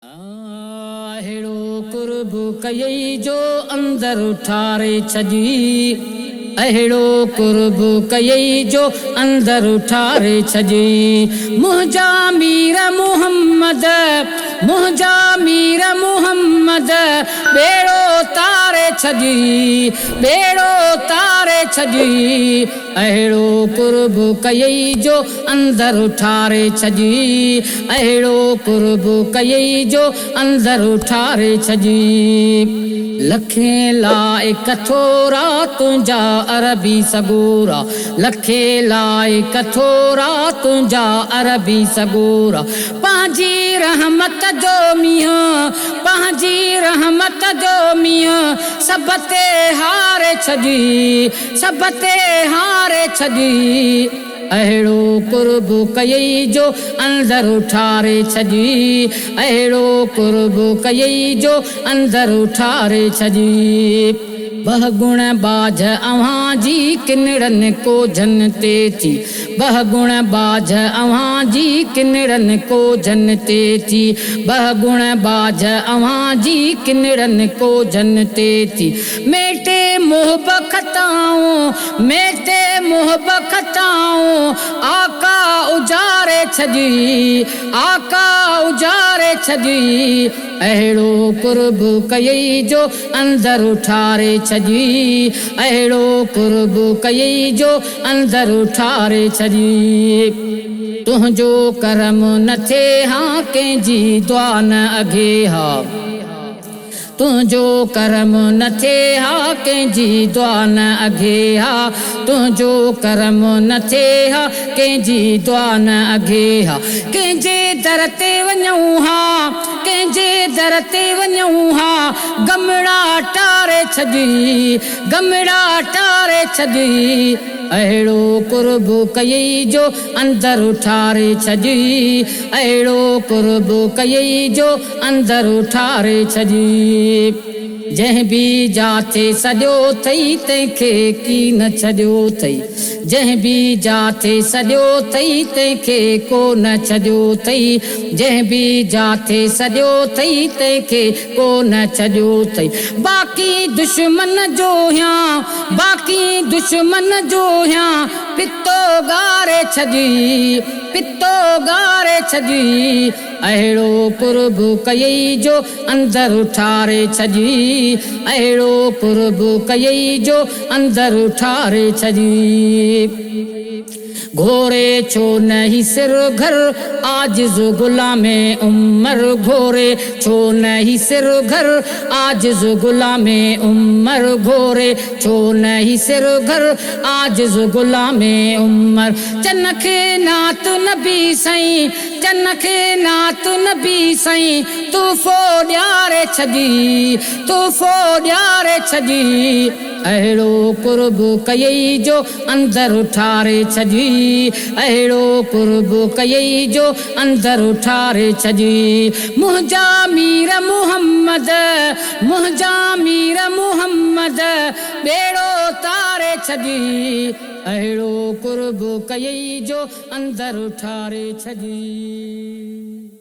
اهڙو قرب ڪيئي جو اندر ٺاري ڇڏي. اهڙو قرب ڪيئي جو اندر ٺاري ڇڏي. منهنجا مير محمد منهنجا مير محمد ٻيڙو تاري ڇڏي ٻيڙو تاري ڇڏي. اهڙو قرب ڪيئي جو اندر ٺاري ڇڏي. اهڙو قرب ڪيئي جو اندر ٺاري ڇڏي. لکين لائق ٿورا تنهنجا عربي سڳورا. لکين لائق ٿورا تنهنجا عربي سڳورا. پنهنجي رحمت جو مينهن پنهنجي رحمت جو مينهن سڀ تي هاري ڇڏي. سڀ تي هاري ڇڏي. اهڙو قرب ڪيئي جو اندر ٺاري ڇڏي. اهڙو قرب ڪيئي جو اندر ٺاري ڇڏي. بهگڻ ٻاجهه اوهان جي ڪنڙن ڪوجهن تي ٿي. بهگڻ ٻاجهه اوهان جي ڪنڙن ڪوجهن تي ٿي. بهگڻ ٻاجهه اوهان جي ڪنڙن ڪوجهن تي ٿي. ميٽي محب خطائون، ميٽي محب خطائون، آقا اجاري ڇڏي، آقا اجاري ڇڏي. اهڙو قرب ڪيئي جو اندر ٺاري ڇڏي. اهڙو قرب ڪيئي جو اندر ٺاري ڇڏي. تنهنجو ڪرم نه ٿئي ها ڪنهن جي دعا نه اگهي ها. تنهنجو ڪرم نه ٿئي ها ڪنهن جي دعا نه اگهي ها. تنهنجو ڪرم نه ٿئي ها ڪنهن جي دعا نه اگهي ها. ڪنهن جي در تي وڃون ها ڪنهن جي در تي وڃون ها. گمڙا ٽاري ڇڏي گمڙا ٽاري ڇڏي. اهڙو قرب ڪيئي جو اندر ٺاري ڇڏي. اهڙو قرب ڪيئي جو اندر ٺاري ڇڏي. جنهن به جاٿي سڏيو اٿئي تنهن کي ڪي نه ڇڏيو اٿئي. جنهن به جاٿي سڏيو اٿئي تنهن کي ڪو نه ڇڏيو اٿئي. جنهن به جاٿي سڏيو اٿئي تنهن کي ڪو نه ڇڏيو اٿئي. باقي دشمن جو هيان باقي دشمن جو هيان پتو ڳاري ڇڏي پتو ڳاري ڇڏي. اهڙو قرب ڪيئي جو اندر ٺاري ڇڏي. اهڙو قرب ڪيئي جو اندر ٺاري ڇڏي. گهوري ڇو نه هي سر گهر عاجز غلام عمر. گهوري ڇو نه هي سر گهر عاجز غلام عمر. گهوري ڇو نه هي سر گهر عاجز غلام عمر. چن کي نعت نبي سائين چن کي نعت نبي سائين تحفو ڏياري ڇڏي تحفو ڏياري ڇڏي. اهڙو قرب ڪيئي جو اندر ٺاري ڇڏي. اهڙو قرب ڪيئي جو اندر ٺاري ڇڏي. منهنجا مير محمد منهنجا مير محمد ٻيڙو تاري ڇڏي. اهڙو قرب ڪيئي جو اندر ٺاري ڇڏي.